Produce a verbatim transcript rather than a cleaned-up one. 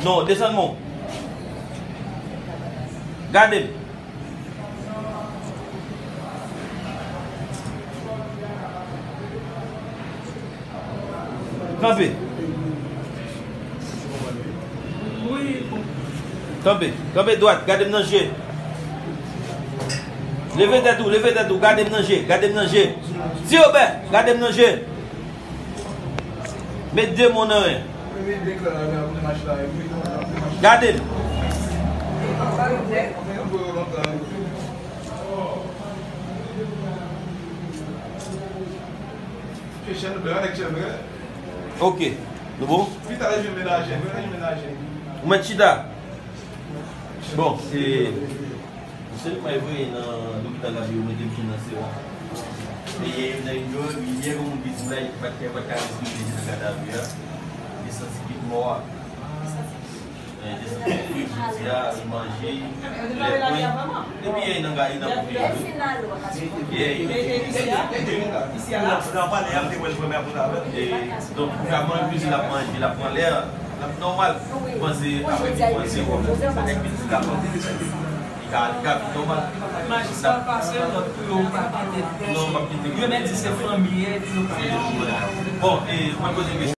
Non, desann men w. Gade m. Kanpe. Kanpe. Kanpe dwat. Gade m nan je. Leve tèt ou, leve tèt ou. Gade m nan je. Gade m nan je. Ti Obè, gade m nan je. Met de men w nan men. Gade m. Ok. Nou bon? Ou mèt chita. Bon, e, se li mwen voye nan lopital la pou yo mete misye nan sewòm. E yè m nan enjoy, yè yon moun ki di m la, li pa t ka, pa t ka respire nan gadavi a. Li santi pit mò a. E, li santi fri, jodi a, li manje, lè pwen. Epi yè nan gari nan kote yo. Yè, e, donk, pou ka manje, l ap manje, l ap pran lè, l ap nòmal. Panse, apre li panse, bon, nèg vin di l ap manje. Li ka, li ka vin nòmal. Majistra pase lòt pou yo pa kite. Non, m ap kite. Yo mèt di se fanmi, epi yo pa. Bon, e, mwen poze kesyon.